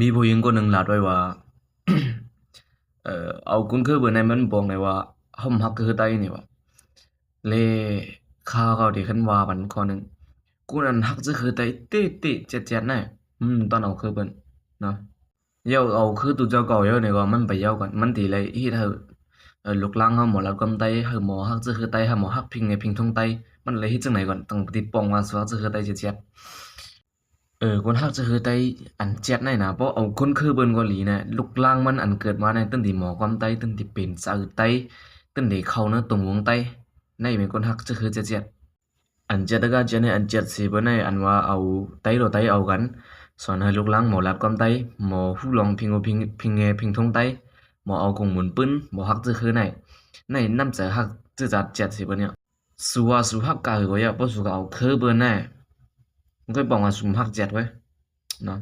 ມີຜູ້ຍິງຄົນໜຶ່ງລາດໄວ້ວ່າ ເອີ ເອົາຄົນຄືເບີນໃນມັນບອກໄດ້ວ່າ ເຮົາມັກຄືໄຕນີ້ວ່າ ແລະ ຂ້າກໍໄດ້ຄັນວ່າມັນຂໍ້ໜຶ່ງ ກູນັ້ນຮັກຈະຄືໄຕເຕະໆແຈດໆນະ ອືມ ຕອນເອົາຄືເບິ່ນເນາະ ເຍົາເອົາຄືຕູເຈົ້າເກົ່າເຍົານີ້ກໍມັນໄປເຍົາກັນ ມັນຕິໄດ້ເຮັດໃຫ້ ເອີ ລູກຫຼານເຮົາໝໍລາດຄວາມໄຕ ເຮົາໝໍຮັກຈະຄືໄຕ ເຮົາໝໍຮັກພິງແງພິງທົງໄຕ ມັນເລີຍເຮັດຈັ່ງໃດກ່ອນ ຕ້ອງຕິດປ້ອງວ່າສຸຮັກຈະຄືໄຕແຈດໆ ເອີ ຄົນຮັກຈະຄືໄຕອັນແຈດໃນນະ ເພາະເອົາຄົນຄືເບິ່ນເກົາຫຼີນະ ລູກຫຼານມັນອັນເກີດມາໃນ ຕື່ນທີ່ໝໍຄວາມໄຕ ຕື່ນທີ່ເປັນຊາວໄຕ ຕື່ນທີ່ເຂົ້າໃນຕົງວົງໄຕ ໃນເປັນຄົນຮັກຈະຄືແຈດໆ ອັນແຈດກະແຈດໃນ ອັນແຈດຊິເບິ່ນໃນ ອັນວ່າເອົາໄຕຕໍ່ໄຕເອົາກັນ ສອນໃຫ້ລູກຫຼານໝໍລາດຄວາມໄຕ ໝໍຮູ້ລອງພິງໂອພິງ ພິງແງພິງທົງໄຕ ໝໍເອົາກົງໝູນປືນ ໝໍຮັກຈະຄືໃນ ໃນນ້ຳໃຈຮັກຈະຈັດແຈດຊິເບິ່ນເນາະ ສູວ່າສູຮັກກະຄືກໍຢ່າ ບໍ່ສູກໍເອົາຄືເບິ່ນນະ ມັນກໍປ້ອງວ່າສູມັກແຈດເວີຍເນາະ